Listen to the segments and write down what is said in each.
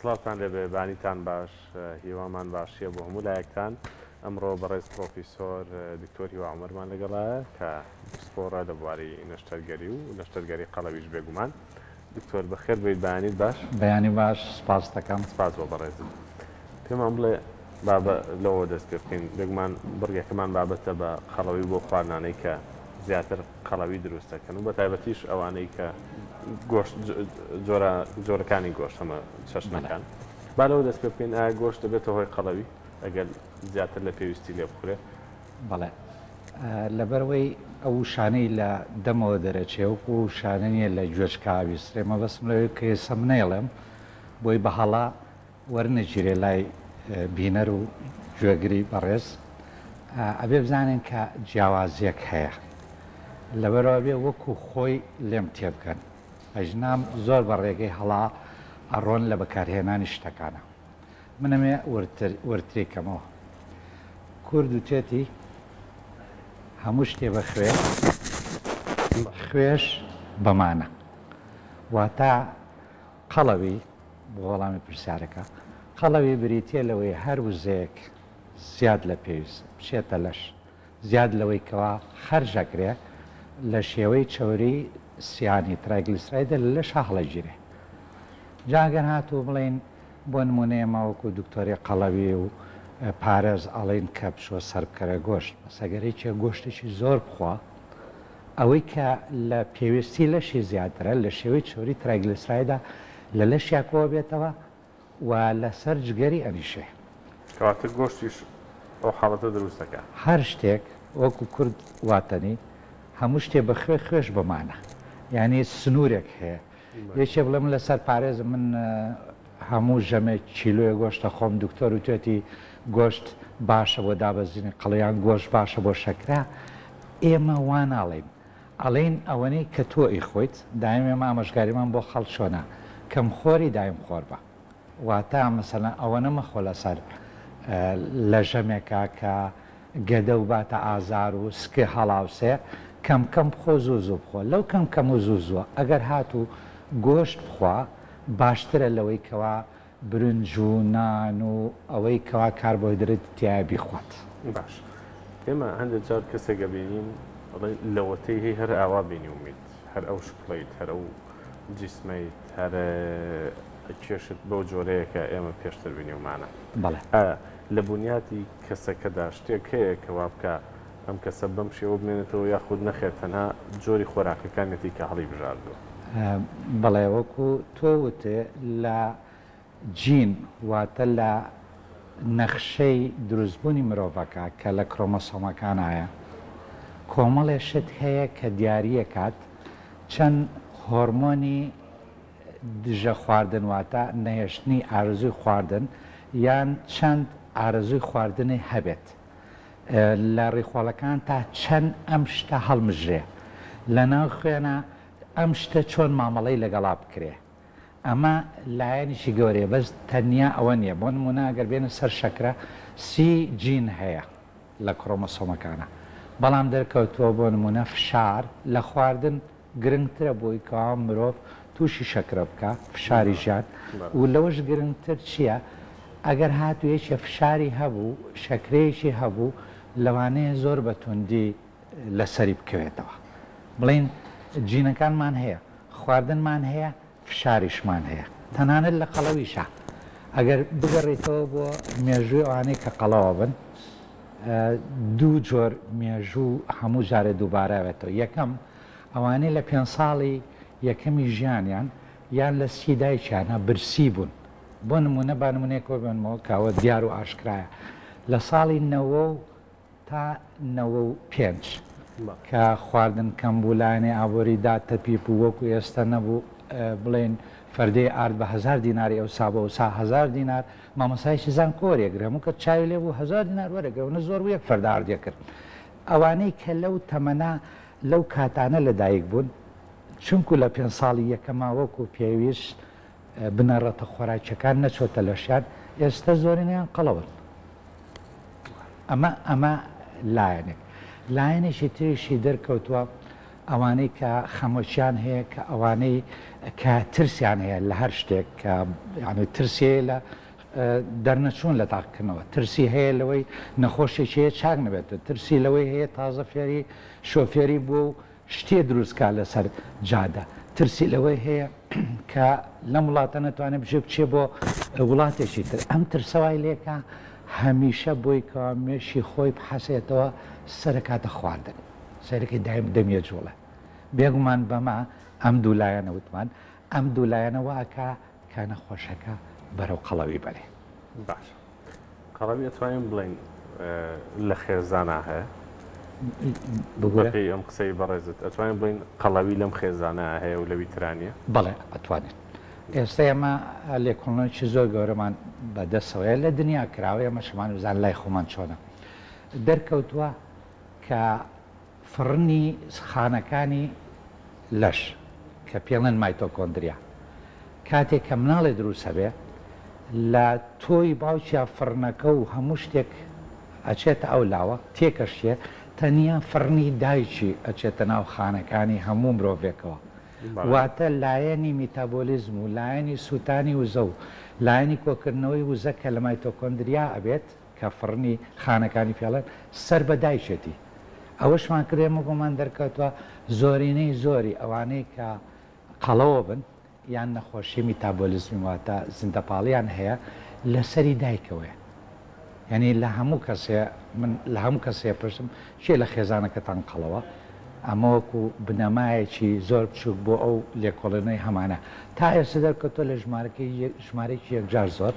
سڵاوتان لێبێ بانیتان باش هیوامان باشیە بۆ هەموو لایەکتان ئەمڕۆ بەڕێز پڕۆفیسۆر دکتۆر هیوا عومەرمان لەگەڵایە کە پسپۆڕە لە بواری نەشتەرگەری و نەشتەرگەری قەڵەویش بێگومان دکتۆر بەخێر بێیت بەیانیت باش. بەیانی باش سپاست دەکەم. سپاس بۆ بەڕێزت. پێمان بڵێ با بە لەوەوە دەست پێ بکەین بێگومان بڕگەکەمان بابەتە بە قەڵەوی بۆ خواردنانەی کە زیاتر قەڵەوی دروست دەکەن و بە تایبەتیش ئەوانەی کە گۆشت جۆرە جۆرەکانی گۆشت هەمە چەشنەکان با لەوە دەست پێ بکەین ئایا گۆشت دەبێتە هۆی قەڵەوی ئەگەر زیاتر لە پێویستی لێ بخورێ؟ بەڵێ لەبەرئەوەی ئەو وشانەی لە دەمەوە دەرەچێ وەکو ئەو وشانە نییە لە گوێچکە ئاویسترێ مەبەستم لەوەی کە ئێستا من نەیڵێم بۆی بە هەڵە وەرنەگیرێ لای بینەر و گوێگری بەڕێز ئەبێ بزانین کە جیاوازیەک هەیە لەبەرئەوە ئەبێ وەکو خۆی لێم تێبگەن ئەژنام زۆر بە ڕێگەی هەڵا ئەڕۆن لە بەکارهێنانی شتەکانە من ئەمێ وردتر وردتری کەمەوە کورد وتێتی هەموو شتێ بە خوێ خوێش بەمانە واتە قەڵەوی بۆ وەڵامی پرسیارەکە، قەڵەوی بریتییە لەوەی هەر وزەیەک زیاد لە پێویست بچێتە لەش، زیاد لەوەی کەوا خەرج ئەکرێ، لە شێوەی چەوری سیانی، ترایگلیسرایدە، لە لەشا هەڵەگیرێ. جا گەر هاتوو بڵێین بۆ نموونە ئێمە وەکوو دکتۆری قەڵەوی و پارێز ئەڵێین کە بچۆ سەر بکەرە گۆشت، بەس ئەگەر یەکێک گۆشتێکی زۆر بخوا، ئەوەی کە لە پێویستی لەشی زیاترە لە شێوەی چەوری ترایگلیسرایدا لە لەشیا کۆبێتەوە و لەسەر جگەری ئەنیشێ. کەواتە گۆشتیش ئەو حاڵەتە دروست دەکا. هەر شتێک وەکو کورد واتەنی هەموو شتێ بە خوێ خوێش بە مانا یانی سنوورێک هەیە یەکێ بڵێ من لەسەر پارێزم من هەموو ژەمێک کیلۆیە گۆشت ئەخۆم دکتۆر وتوێتی گۆشت باشە بۆ دابەزینی قەڵەو یان گۆشت باشە بۆ شەکرە ئێمە وا ناڵێین ئەڵێین ئەوەنەی کە تۆ ئیخۆیت دایم ئێمە ئامۆژگاریمان بۆ خەڵک چۆنە کەم خۆری دایم خۆر بە واتە مەسەلەن ئەوەنە مەخۆ لەسەر لە ژەمێکا کە گەدە و باتە ئازار و سک هەڵاوسێ کەم کەم بخۆ زوو زوو بخۆ لەو کەم کەم و زوو زووە ئەگەر هاتوو گۆشت بخوا باشترە لەوەی کەوا برنج و نان و ئەوەی کەوا کاربۆهیدرێتی تیایە بیخوات. باش ئێمە هەندێک جار کەسێک ئەبینین ئەڵێ لەوەتەی هەی هەر ئاوا بینیومیت هەر ئەو شکڵەیت هەر ئەو جیسمەیت هەر کێشت بەو جۆرەیە کە ئێمە پێشتر بینیومانە. بەڵێ. ئایا لە بونیاتی کەسەکەدا شتێک هەیە کە وا بکا ئەم کەسە بەم شێوە بمێنێتەوە یاخود نەخێر تەنها جۆری خۆراکەکانیەتی کە هەڵیبژاردووە؟ بەڵێ وەکو تۆ وتت لە جین واتە لە نەخشەی دروستبوونی مرۆڤەکە کە لە کرۆمۆسۆمەکانایە کۆمەڵێ شت هەیە کە دیاریەکات چەند هۆرمۆنی دژە خواردن واتە نەهێشتنی ئارەزووی خواردن یان چەند ئارەزووی خواردنی هەبێت لە ڕیخۆڵەکان تا چەند ئەم شتە هەڵمژرێ لەناو خوێنا ئەم شتە چۆن مامەڵەی لەگەڵا بکرێ ئەمە لایەنێکی گەورەیە بەس تەنیا ئەوە نییە بۆ نموونە ئەگەر بێنە سەر شەکرە سی جین هەیە لە کرۆمۆسۆمەکانە بەڵام دەرکەوتووە بۆ نموونە فشار لە خواردن گرنگترە بۆی کەوا مرۆڤ تووشی شەکرە بکا، فشاری ژیان، و لەوەش گرنگتر چییە ئەگەر هاتوو یەکێ فشاری هەبوو شەکرەیەکی هەبوو لەوانەیە زۆر بە توندی لەسەری بکەوێتەوە بڵێین جینەکانمان هەیە خواردنمان هەیە فشاریشمان هەیە تەنانەت لە قەڵەویشا ئەگەر بگەڕێیتەوە بۆ مێژووی ئەوانەی کە قەڵەوە بن دوو جۆر مێژوو هەموو جارێ دووبارە ئەبێتەوە یەکەم ئەوانەی لە پێنج ساڵی یەکەمی ژیانیان یان لە سکی دایکیانە برسی بوون بۆ نموونە با نموونەیەک بێنمەوە کە ئەوە دیار و ئاشکرایە لە ساڵی نەوە و تا 95 کە خواردن کەم بوو لایەنی ئابووری داتەپی بوو وەکو ئێستا نەبوو بڵێین فەردەی ئارد بە هەزار دیناری ئەوسا بۆ ئەوسا هەزار دینار مامۆستایەکی زانکۆ وەریەگرت هەموو کەس چاوی لێ بوو هەزار دینار وەرەگرت ئەونە زۆر بوو یەک فەردە ئارد یەکرد ئەوانەی کە لەو تەمەنە لەو کاتانە لەدایک بوون چونکو لە پێنج ساڵی یەکەما وەکو پێویست بنەڕەتە خۆراکیەکان نەچۆتە لەشیان ئێستا زۆرینەیان قەڵەون. ئەمە ئەمە لایەنێک. لایەنێکی تریشی دەرکەوتووە ئەوانەی کە خەمۆکیان هەیە، کە ئەوانەی کە ترسیان هەیە لە هەر شتێک، کە یعنی ترسی هەیە لە دەرنەچوون لە تاقیکردنەوە، ترسی هەیە لەوەی نەخۆشێکی هەیە چاک نەبێتەوە، ترسی لەوەی هەیە تازە فێری شۆفێری بووە و شتێ دروست کا لەسەر جادە، ترسی لەوەی هەیە کە لەم وڵاتە نەتوانێت بژێ بچێ بۆ وڵاتێکی تر. ئەم ترسە وای لێکا هەمیشە بۆی کەوا مێشی خۆی بحەسێتەوە سەرەکاتە خواردن. سەیرەکەی دایم دەمی ئەجوڵێ. بێگومان بەمە ئەم دوو لایەنە وتمان ئەم دوو لایەنە وا ئەکا کە نەخۆشەکە بەرەو قەڵەوی بەرێ. باشە قەڵەوی ئەتوانین بڵێین لە خێزانا هەیە؟ ببورە؟ بەپێی ئەم قسەی بەڕێزت ئەتوانین بڵێین قەڵەوی لەم خێزانە هەیە و لەوی ترا نییە؟ بەڵێ ئەتوانین. ئێستا ئێمە لێکۆڵینەوەیەکی زۆر گەورەمان بە دەستەوەیە لە دنیا کراوە ئێمەشمان بزانین لای خۆمان چۆنە. دەرکەوتووە کە فڕنی خانەکانی لەش کە پێڵێن مایتۆکۆندریا کاتێک کە مناڵێ دروست ئەبێ لە تۆی باوکیا فڕنەکە و هەموو شتێک ئەچێتە ئەو لاوە تێکەشێ تەنیا فڕنی دایکی ئەچێتە ناو خانەکانی هەموو مرۆڤێکەوە واتە لایەنی میتابۆلیزم و لایەنی سووتانی وزە و لایەنی کۆکردنەوەی وزە کە لە مایتۆکۆندریا ئەبێت کە فڕنی خانەکانی پێڵێن سەر بە دایکێتی. ئەوەشمان کرد ئێمە بۆمان دەرکەوتوە زۆرینەی زۆری ئەوانەی کە قەڵەوە بن یان نەخۆشی میتابۆلیزمی واتە زیندەپاڵیان هەیە لەسەری دایکەوەیە. یانی لە هەموو کەسێ من لە هەموو کەسێ پرسم کێ لە خێزانەکەتان قەڵەوە؟ ئەمە وەکو بنەمایەکی زۆر بچووک بۆ ئەو لێکۆڵێنەوەی هەمانە تا ئێستا دەرکەوتوە لە ژمارەکەی ژمارەیەکی یەکجار زۆر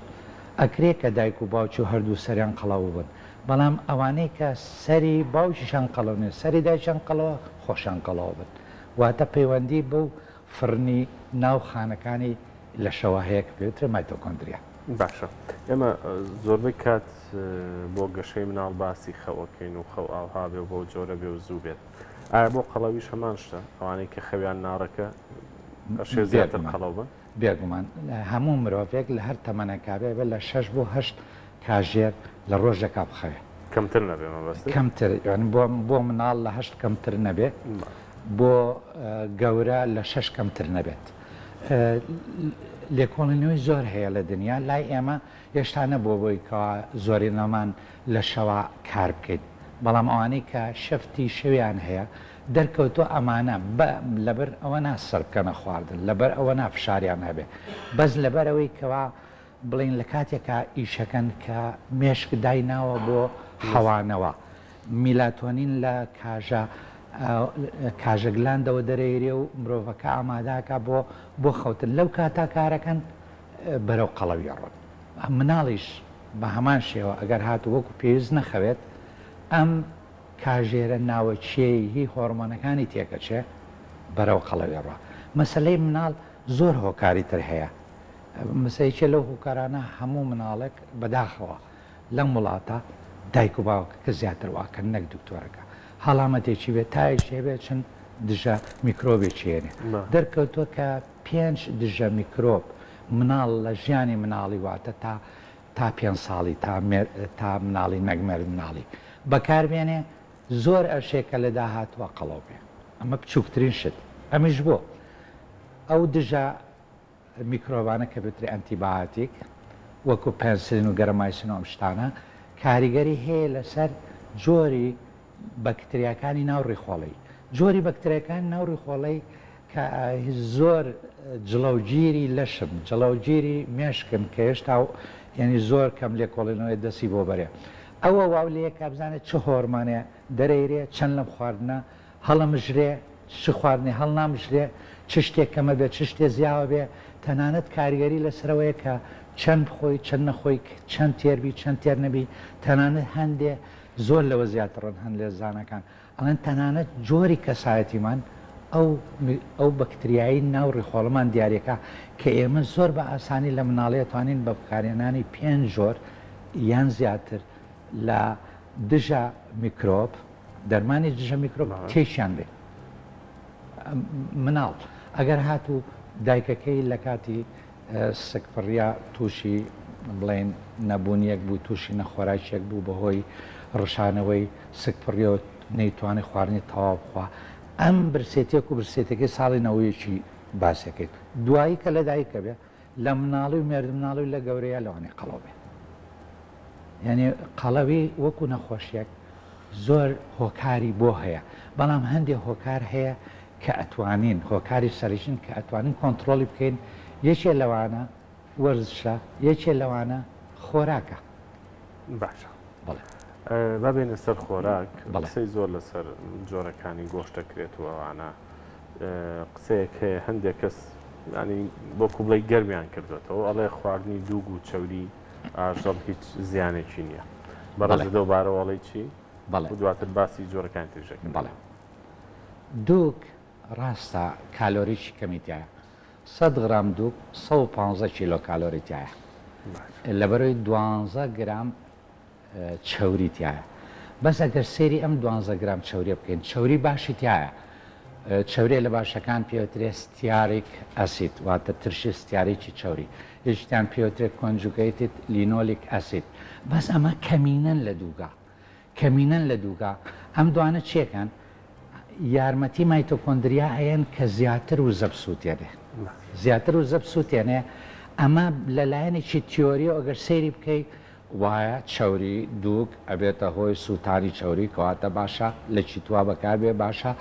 ئەکرێ کە دایک و باوکی و هەردوو سەریان قەڵەو بن بەڵام ئەوانەی کە سەری باوکیشان قەڵەو نیە سەری دایکیان قەڵەوە خۆشیان قەڵەوە بن واتە پەیوەندی بەو فڕنی ناو خانەکانی لەشەوە هەیە کە پێوترێ مایتۆکۆندریا. باشە ئێمە زۆربەی کات بۆ گەشەی مناڵ باسی خەو ئەکەین و خەو ئاوها بێ و بەو جۆرە بێ و زوو بێت ئایا بۆ قەڵەویش هەمان شتە ئەوانەی کە خەویان ناڕێکە ئەشێ زیاتر قەڵەو بن؟ بێگومان هەموو مرۆڤێک لە هەر تەمەنێکا بێ ئەبێ لە شەش بۆ هەشت کاژێر لە ڕۆژێکا بخەوێ. کەمتر نەبێ مەبەستت؟ کەمتر یانی بۆ بۆ مناڵ لە هەشت کەمتر نەبێ بۆ گەورە لە شەش کەمتر نەبێت. لێکۆڵینەوەی زۆر هەیە لە دنیا لای ئێمە هێشتا نەبووە بۆی کەوا زۆرینەمان لە شەوا کار بکەین بەڵام ئەوانەی کە شەفتی شەویان هەیە دەرکەوتوە ئەمانە بە لەبەر ئەوە نا سەر بکەنە خواردن لەبەر ئەوە نا فشاریان هەبێ بەس لەبەر ئەوەی کەوا بڵێین لە کاتێکا ئیشەکەن کە مێشک دایناوە بۆ حەوانەوە میلاتۆنین لە کاژە کاژە گلاندەوە دەرەیرێ و مرۆڤەکە ئاماداکا بۆ بۆ خەوتن لەو کاتا کارەکەن بەرەو قەڵەوی ئەڕۆن مناڵیش بە هەمان شێوە ئەگەر هاتوو وەکو پێویست نەخەوێت ئەم کاژێرە ناوەکییەی هی هۆرمۆنەکانی تێکەچێ بەرەو قەڵەوی ڕا. مەسەلەی مناڵ زۆر هۆکاری تر هەیە. مەسە یەکێ لەو هۆکارانە هەموو مناڵێک بەداخەوە لەم وڵاتە دایک و باوکەکە زیاتر واکەن نەک دکتۆرەکە. هەڵامەتێکی بێ تایەکی هەبێ چەند دژە میکرۆبێکی هێنێ. دەرکەوتوە کە پێنج دژە میکرۆب مناڵ لە ژیانی مناڵی واتە تا تا پێنج ساڵی تا تا مناڵی نەک مێرد مناڵی بەکار بێنێ زۆر ئەشێ کە لە داهاتوە قەڵەو بێ ئەمە بچوکترین شت ئەمیش بۆ ئەو دژە میکرۆبانە کە بترێ ئەنتیبایۆتیک وەکو پەنسلین و گەرەمایسن و ئەم شتانە کاریگەری هەیە لەسەر جۆری بەکتریاکانی ناو ڕیخۆڵەی جۆری بەکتریاکانی ناو ڕیخۆڵەی کە زۆر جڵەوگیری لەشن، جڵەوگیری مێشکن کە هێشتا یانی زۆر کەم لێکۆڵینەوەی دەستی بۆ بەرێ. ئەوە واو لێ کا بزانێ چ هۆرمۆنێ دەرەیرێ، چەند لەم خواردنە هەڵەمژرێ، چ خواردنێ هەڵنامژرێ، چ شتێک کەمە بێ، چ شتێ زیاوە بێ، تەنانەت کاریگەری لەسەرەوەیە کە چەند بخۆی، چەند نەخۆی، چەند تێر بی، چەند تێر نەبی، تەنانەت هەندێ زۆر لەوە زیاترن هەندێ زاناکان ئەڵێن تەنانەت جۆری کەسایەتیمان ئەو ئەو بەکتریایی ناو ڕیخۆڵەمان دیاریەکا کە ئێمە زۆر بە ئاسانی لە مناڵی ئەتوانین بە بەکارهێنانی پێنج جۆر یان زیاتر لە دژە میکرۆب دەرمانی دژە میکرۆب تێکیان بێ مناڵ ئەگەر هاتوو دایکەکەی لە کاتی سکپڕیا تووشی بڵێین نەبوونیەک بوو، تووشی نەخۆراکیەک بوو بەهۆی ڕشانەوەی سکپڕیەوە نەیتوانی خواردنی تەواو بخوا. ئەم برسێتیەک و برسێتەکەی ساڵی نەوەیەکی باسەکەیت دوایی کە لەدایکە بێ لە مناڵی و مێردمناڵی و لە گەورەیە لەوانەیە قەڵەو بێ. یعنی قەڵەوی وەکو نەخۆشیەک زۆر هۆکاری بۆ هەیە، بەڵام هەندێ هۆکار هەیە کە ئەتوانین هۆکاری سەرەکین کە ئەتوانین کۆنتڕۆڵی بکەین، یەکێ لەوانە وەرزشە، یەکێ لەوانە خۆراکە. باشە بەڵێ. با بێینە سەر خۆراک، بەڵێ. قسەی زۆر لەسەر جۆرەکانی گۆشت دەکرێت و ئەوانە، قسەیەک هەیە هەندێک کەس یانی وەکو بڵێی گەرمیان کردوێتەوە ئەڵێ خواردنی دووگ و چەوری ئاژەڵ هیچ زیانێکی نییە. بەڕێزت لەو بارەوە ئەڵێی چی؟ بەڵێ. و دواتر باسی جۆرەکانی تریش دەکەین. بەڵێ. دووگ ڕاستە کالۆریی کەمی تیایە. سەد غرام دووگ 115 کیلۆ کالۆری تیایە. لەبەرەوەی 12 گرام چەوری تیایە بەس ئەگەر سەیری ئەم دوانزە گرام چەوریە بکەین چەوری باشی تیایە چەوریە لە باشەکان پێوترێ stearic acid واتە ترشی ستیاریکی چەوری یەکیان پێوترێ conjugated linoleic acid بەس ئەمە کەمینەن لە دووگا کەمینەن لە دووگا ئەم دوانە چیەکەن یارمەتی مایتۆکۆندریا ئەیەن کە زیاتر وزە بسووتێنێ زیاتر وزە بسووتێنێ ئەمە لە لایەنێکی تیۆریەوە ئەگەر سەیری بکەی وایە چەوری دووگ ئەبێتە هۆی سووتانی چەوری کەواتە باشە لە چیتوا بەکار بێ باشە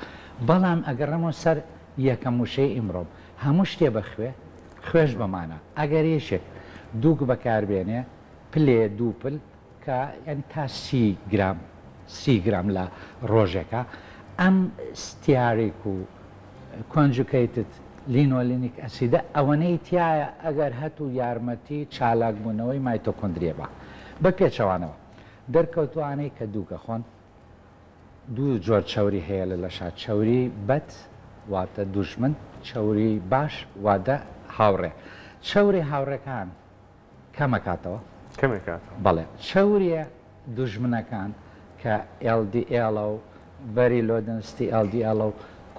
بەڵام ئەگەڕێمەوە سەر یەکەم وشەی ئیمڕۆم هەموو شتێ بە خوێ خوێش بە مانا ئەگەر یەکێک دووگ بەکار بێنێ پلێ دوو پل کە یانی تا 30 گرام 30 گرام لە ڕۆژێکا ئەم stearic و conjugated linolenic acid ە ئەوەنەی تیایە ئەگەر هەتوو یارمەتی چالاکبوونەوەی مایتۆکۆندریە با. بە پێچەوانەوە دەرکەوتووانەی کە دووگ ئەخۆن دوو جۆر چەوری هەیە لە لەشا چەوری بەد واتە دوژمن چەوری باش واتە هاوڕێ چەوری هاوڕێکان کەمەکاتەوە. کەمێکاتەوە. بەڵێ چەوریە دوژمنەکان کە LDL و very low density LDL و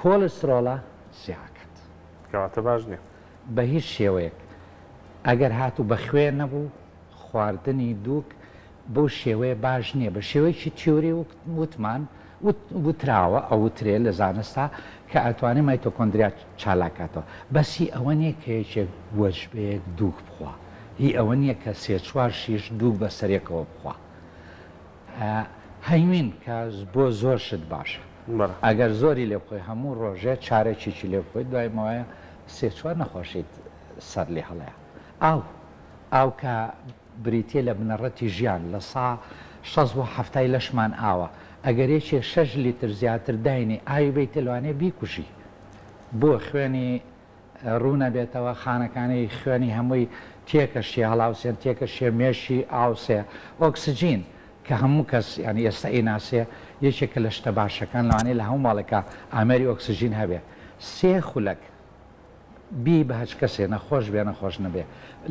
کۆلسترۆڵە زیاکات. کەواتە باش نیە. بە هیچ شێوەیەک ئەگەر هاتوو بە خوێ نەبوو خواردنی دووک بەو شێوەیە باش نیە بە شێوەیەکی تیۆری وتمان وتراوە ئەوترێ لە زانستا کە ئەتوانێ مایتۆکۆندریا چالاک کاتەوە بەس هی ئەوە نیە کە یەکێک وەجبەیەک دووک بخوا هی ئەوە نیە کە سێ چوار شیش دووک بەسەرێکەوە بخوا هەنگوین کە بۆ زۆر شت باشە ئەگەر زۆری لێ بخۆی هەموو ڕۆژێ چارەکێکی لێ بخۆی دوای ماوەیە سێ چوار نەخۆشیت سەر لێ هەڵەیە ئاو ئاو کە بریتیە لە بنەڕەتی ژیان، لە سا 60 بۆ حەفتای لەشمان ئاوە، ئەگەر یەکێ شەش لیتر زیاتر داینی ئاوی بەیتێ لەوانەیە بیکوژی، بۆ خوێنی ڕوونەبێتەوە، خانەکانی خوێنی هەمووی تێکەشێ هەڵاوسێن، تێکەشێ مێشی ئاوسێ، ئۆکسجین کە هەموو کەس یانی ئێستا ئەیناسێ یەکێکە لە شتە باشەکان لەوانەیە لە هەموو ماڵێکا ئامێری ئۆکسجین هەبێ سێ خولەک بی بە هەچ کەسێ نەخۆش بێ نەخۆش نەبێ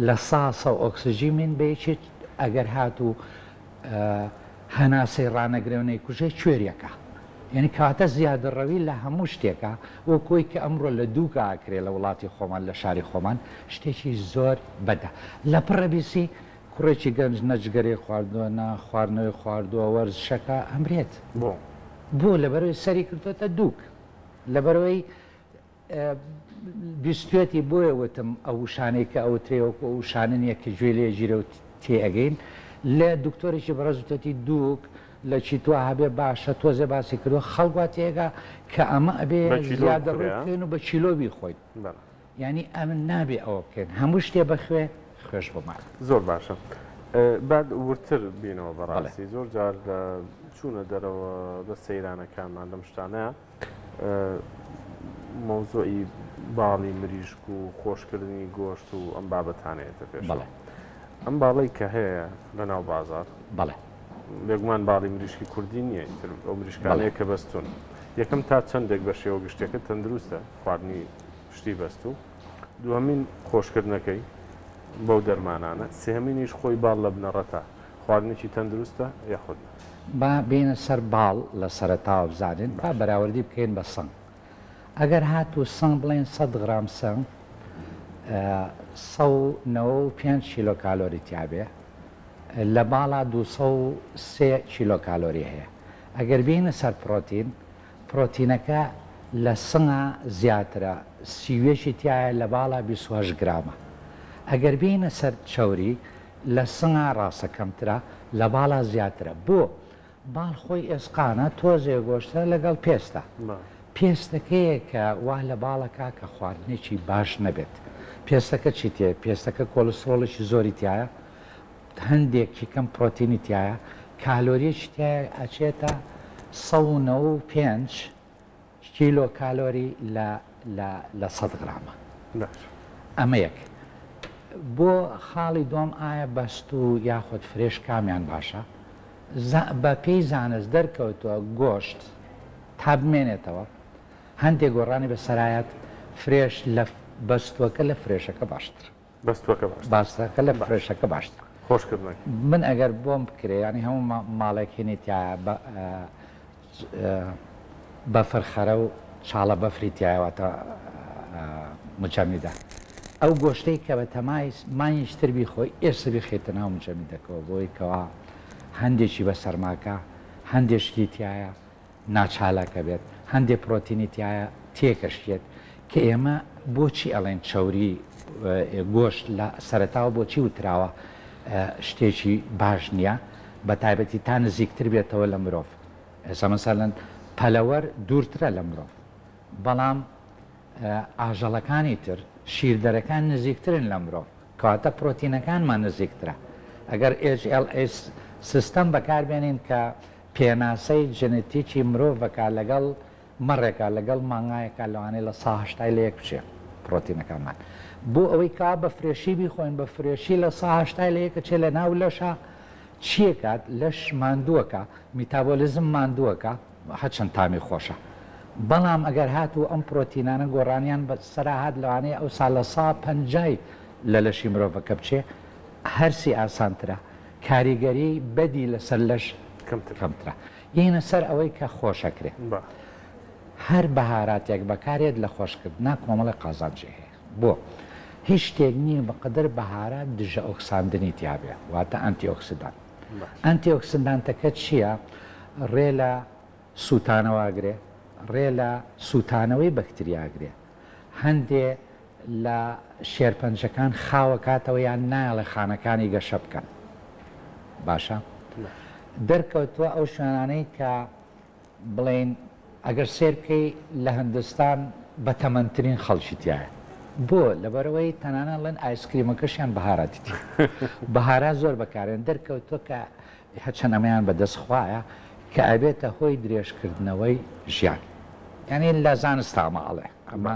لە سا سەو ئۆکسجیمین بە یەکێ ئەگەر هاتوو هەناسەی ڕانەگرێ و نەیکوژێ کوێریەکا یعنی کەواتە زیادەڕەوی لە هەموو شتێکا وەک ئەوی کە ئەمڕۆ لە دووکا ئەکرێ لە وڵاتی خۆمان لە شاری خۆمان شتێکی زۆر بەدە لە پڕە بیسی کوڕێکی گەنج نە جگەرەی خواردووە نە خواردنەوەی خواردووە وەرزشەکە ئەمرێت بۆ؟ بۆ لەبەرەوەی سەری کردۆتە دووک لەبەرەوەی بیستویەتی بۆیە وتم ئەو وشانەی کە ئەوترێ وەکو ئەو وشانە نیە کە گوێ لێ گیرێ و تێ ئەگەین لە دکتۆرێکی بەڕێز وتێتی دووک لە چیتوا هەبێ باشە تۆزێ باسی کردوە خەڵک وا تێگا کە ئەمە ئەبێ بە کیلۆ زیادە بخورێ ڕووی بکەین و بە کیلۆ بیخۆین بەڵێ. یانی ئەمن نابێ ئەوە بکەین هەموو شتێ بە خوێ خوێش بۆ مانە. زۆر باشە با وردتر بینەوە بەڵێ. بەڕاستی زۆر جار لە چوونە دەرەوە لە سەیرانەکانمان لەم شتانەیە مەوزوعی باڵی مریشک و خۆشکردنی گۆشت و ئەم بابەتانەیەتە پێشەوە. بەڵێ. ئەم باڵەی کە هەیە لە ناو بازاڕ، بەڵێ. بێگومان باڵی مریشکی کوردی نییە، ئیتر ئەو بەڵێ. مریشکانەیە کە بەستوون. یەکەم تا چەندێک بە شێوە گشتیەکە تەندروستە خواردنی شتی بەستوو؟ دووەمین خۆشکردنەکەی بەو دەرمانانە، سێهەمینیش خۆی باڵ لە بنەڕەتا خواردنێکی تەندروستە یاخود نا؟ با بێینە سەر باڵ لە سەرەتاوە بزانین با باشە. بەراوردی بکەین بە سنگ ئەگەر هاتوو سنگ بڵێین سەد غرام سنگ 195 کیلۆ کالۆری تیابێ لە باڵا 203 کیلۆ کالۆری هەیە ئەگەر بێینە سەر پرۆتین پرۆتینەکە لە سنگا زیاترە 31 ی تیایە لە باڵا 28 گرامە ئەگەر بێینە سەر چەوری لە سنگا ڕاستە کەمترە لە باڵا زیاترە بۆ؟ باڵ خۆی ئێسقانە تۆزێ گۆشتە لەگەڵ پێستە پێستەکەیە کە وا لە باڵەکا کە خواردنێکی باش نەبێت پێستەکە چی تێ پێستەکە کۆلسترۆڵێکی زۆری تایە هەندێکی کەم پرۆتینی تایە کالۆریەکی تایە ئەچێتە 195 کیلۆ کالۆری لە لە لە سەد غرامە. باش. ئەمە یەک. بۆ خاڵی دووەم ئایا بەستوو یاخود fresh کامیان باشە؟ بە پێی زانست دەرکەوتووە گۆشت تا بمێنێتەوە هەندێک گۆڕانی بەسەرایەت fresh لە بەستووەکە لە fresh ەکە باشترە. بەستووەکە باشترە. بەستووەکە لە fresh ەکە باشترە. خۆشکردنەکەی. من ئەگەر بۆم بکرێ یانی هەموو ماڵێک هینی تیایە بە بەفرخەرە و چاڵە بەفری تیایە واتە مجەمیدە ئەو گۆشتەی کە بە تەمای مانگیش تر بیخۆی ئێستا بیخەیتە ناو مجەمیدەکەوە بۆی کەوا هەندێکی بە سەرماکە هەندێک شتی تیایە ناچالاکە بێت هەندێ پرۆتینی تیایە تێکەشکێت کە ئێمە بۆچی ئەڵێن چەوری گۆشت لە سەرەتاوە بۆچی وتراوە شتێکی باش نییە بە تایبەتی تا نزیکتر بێتەوە لە مرۆڤ ئێستا مەسەلەن پەلەوەر دوورترە لە مرۆڤ بەڵام ئاژەڵەکانی تر شیردەرەکان نزیکترن لە مرۆڤ کەواتە پرۆتینەکانمان نزیکترە ئەگەر HLA سیستەم بەکاربێنین کە پێناسەی جنتیکی مرۆڤەکە لەگەڵ مەڕێکا لەگەڵ مانگایەکا لەوانەیە لە سا هەشتای لە یەک بچێ پڕۆتینەکانمان بۆ ئەوەی کەوا بە fresh ی بیخۆین بە fresh ی لە سا هەشتای لە یەک ئەچێ لە ناو لەشا چیەکات لەش ماندووەکە میتابۆلیزم ماندووەکە هەرچەند تامی خۆشە بەڵام ئەگەر هاتوو ئەم پڕۆتینانە گۆڕانیان بە سەرا هات لەوانەیە ئەوسا لە سا پەنجای لە لەشی مرۆڤەکە بچێ هەرسی ئاسانترە کاریگەری بەدی لەسەر لەش کەمترە. یەینە سەر ئەوەی کە خۆشەکرێ. هەر بەهاراتێک بەکارێت لە خۆشکردنا کۆمەڵێک قازانجی هەیە. بۆ؟ هیچ شتێک نییە بەقەدەر بەهارات دژە ئۆکساندنی تیابێ واتە antioxidant. antioxidant ەکە چییە؟ ڕێ لە سووتانەوە ئەگرێ، ڕێ لە سووتانەوەی بەکتریا ئەگرێ. هەندێ لە شێرپەنجەکان خاوەکاتەوە یان نایەڵێ خانەکانی گەشە بکەن باشە دەرکەوتووە ئەو شوێنانەی کە بڵێین ئەگەر سێر بکەی لە هندستان بەتەمەنترین خەڵکی تایە بۆ لەبەرەوەی تەنانە ڵێن ئایسکریمەکەشیان بەهاراتی تیا بەهارات زۆر بەکارێن دەرکەوتووە کە هەرچەند ئەمەیان بەدەست خوایە کە ئەبێتە هۆی درێژکردنەوەی ژیان یانی لە زانستا ئەمە ئەڵێ ئەمە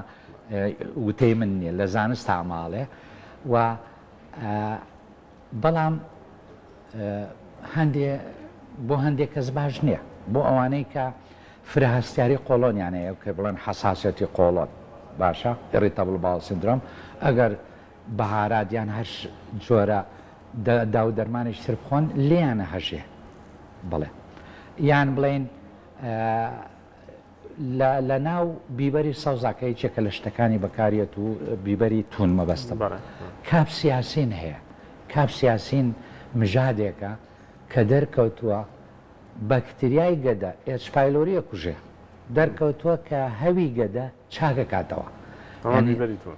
وتەی من نییە لە زانستا ئەمە ئەڵێ و بەڵام هەندێ بۆ هەندێک کەس باش نییە بۆ ئەوانەی کە فرە هەستیاری قۆڵۆنیان هەیە کە بڵێن حەساسیەتی قۆڵۆن باشە irritable bowel syndrome ئەگەر بەهارات یان هەر جۆرە داو دەرمانێکی تر بخۆن لێیان ئەهەژێ بەڵێ یان بڵێین لە ناو بیبەری سەوزا کە یەکێکە لە شتەکانی بەکاریەت و بیبەری تون مەبەستم کاپسیاسین هەیە کاپسیاسین مژادێکە کە دەرکەوتووە بەکتریای گەدە H. pylori ئەکوژێ دەرکەوتووە کە هەوی گەدە چاکەکاتەوە یانی بیبەری تون.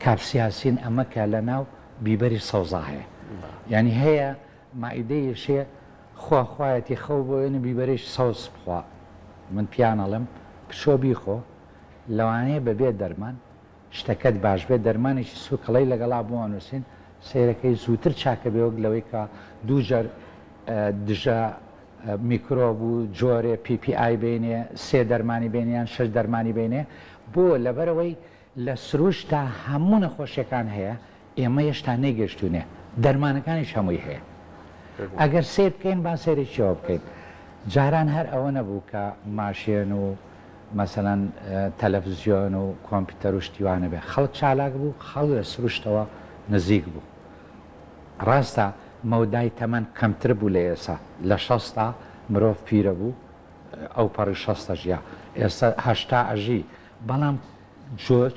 کاپسیاسین ئەمە کە لە ناو بیبەری سەوزا هەیە یانی هەیە مائیدەی یشێ خوا خوایەتی خەو بۆ ێنی بیبەرێکی سەوز بخوا من پیان ئەڵێم بچۆ بیخۆ لەوانەیە بە بێ دەرمان شتەکەت باش بێت دەرمانێکی سوکەڵەی لەگەڵا بۆ ئەنوسین سەیرەکەی زووتر چاکە بێ وەک لەوەی کە دووجار دژە میکرۆب و جۆرێ PPI بینێ سێ دەرمانی بینێ یان شەش دەرمانی بینێ بۆ لەبەرئەوەی لە سروشتا هەموو نەخۆشیەکان هەیە ئێمە هێشتا نەیگەشتوینێ دەرمانەکانیش هەمووی هەیە ئەگەر سەیر بکەین با سەیرێکی ئەوە بکەین جاران هەر ئەوە نەبوو کە ماشێن و مەسەلەن تەلەفزیۆن و کۆمپیوتەر و شتی وا نەبێ خەڵک چالاک بوو خەڵک لە سروشتەوە نزیک بوو ڕاستە مەودای تەمەن کەمتر بوو لە ئێسا لە شەستا مرۆڤ پیرە بوو ئەوپەڕی شەستە ژیا ئێستا هەشتا ئەژی بەڵام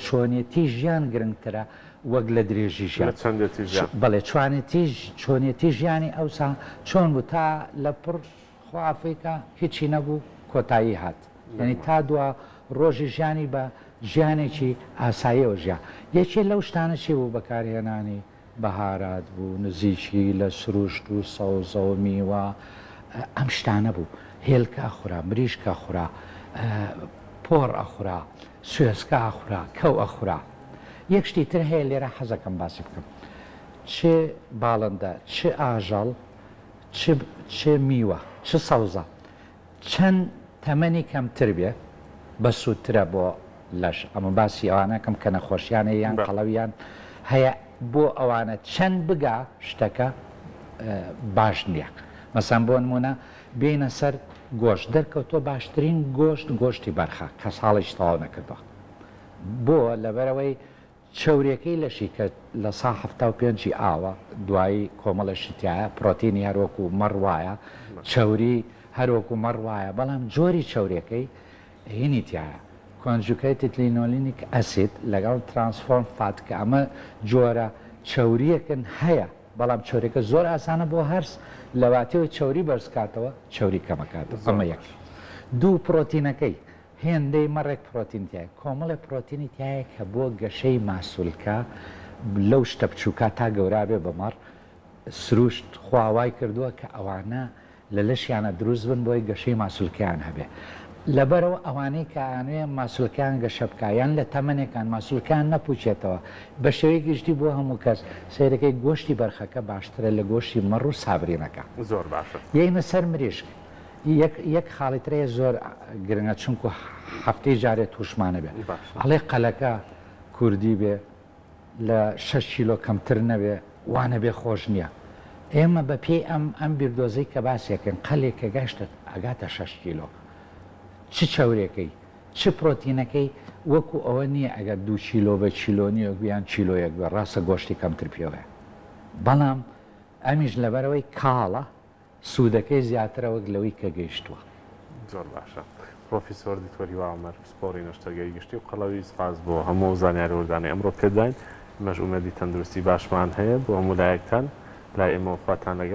چۆنێتی ژیان گرنگترە وەک لە درێژی ژیان. لە چەندێتی ژیان. بەڵێ چوانێتی چۆنێتی ژیانی ئەوسا چۆن بوو تا لە پڕ خوا عەفوی کا هیچی نەبوو کۆتایی هات یانی تا دوا. ڕۆژی ژیانی بە ژیانێکی ئاساییەوە ژیا. یەکێ لەو شتانە چی بوو؟ بەکارهێنانی بەهارات بوو، نزیکی لە سروشت و سەوزە و میوە ئەم شتانە بوو. هێلکە ئەخورا، مریشک ئەخورا، پۆڕ ئەخورا، سوێسکە ئەخورا، کەو ئەخورا. یەک شتی تر هەیە لێرە حەزەکەم باسی بکەم. چ باڵندە، چ ئاژەڵ، چ چ میوە، چ سەوزە چەند تەمەنی کەمتر بێ بەسوودترە بۆ لەش، ئەمە باسی ئەوانەکەم کە نەخۆشیان هەیە یان قەڵەویان هەیە بۆ ئەوانە چەند بگا شتەکە باش نییە. مەسەن بۆ نمونە بێینە سەر گۆشت دەرکەوتووە باشترین گۆشت گۆشتی بەرخە کە ساڵیش تەواو نەکردووە. بۆ؟ لەبەرئەوەی چەوریەکەی لەشی کە 75% ی ئاوە دوایی کۆمەڵێ شت تیایە پڕۆتینی هەر وەکو مەڕ وایە چەوری هەر وەکو مەڕ وایە بەڵام جۆری چەوریەکەی هینی تیایە Conjugated Linolenic Acid لەگەڵ Transform Fat کە ئەمە جۆرە چەوریەکن هەیە بەڵام چەوریەکە زۆر ئاسانە بۆ هەرس لەواتیەوەی چەوری بەرز کاتەوە چەوری کەمەکاتەوە ئەمە یەک دوو پڕۆتینەکەی هێندەی مەڕێک پڕۆتین تیایە، کۆمەڵێ پڕۆتینی تیایە کە بۆ گەشەی ماسولکە لەو شتە بچووکە تا گەورا بێ بە مەڕ، سروشت خوا وای کردووە کە ئەوانە لە لەشیانە دروست بن بۆی گەشەی ماسولکەیان هەبێ. لەبەرئەوە ئەوانەی کە ئەیانەوێ ماسولکەیان گەشە بکا یان لە تەمەنێکان ماسولکەیان نەپووکێتەوە بە شێوەی گشتی بۆ هەموو کەس سەیرەکەی گۆشتی بەرخەکە باشترە لە گۆشتی مەڕ و سابرینەکە. زۆر باشە. یەینە سەر مریشک. یەک یەک خاڵی تر هەیە زۆر گرنگە چونکو هەفتەی جارێ توشمانە بێ ئەڵێ قەلەکە کوردی بێ لە شەش کیلۆ کەمتر نەبێ وانەبێ خۆش نییە ئێمە بە پێی ئەم ئەم بیردۆزەی کە باسێکن قەلێک کە گەشتە ئەگاتە شەش کیلۆ چ چەورێکەی چ پرۆتینەکەی وەکو ئەوە نییە ئەگەر دوو کیلۆ بە کیلۆ نییە یان کیلۆیەک بێ ڕاستە گۆشتی کەمتر پێوەیە بەڵام ئەمیش لەبەرەوەی کاڵە سوودەکەی زیاترە وەک لەوەی کە گەیشتووە. زۆر باشە پڕۆفیسۆر دکتۆر هیوا عومەر پسپۆڕی نەشتەرگەری گشتی و قەڵەوی سپاس بۆ هەموو ئەو زانیاری وردانەی ئەمڕۆ پێت داین ئێمەش ئومێدی تەندروستی باشمان هەیە بۆ هەموو لایەکتان لای ئێمەوە خواتان لەگەڵ.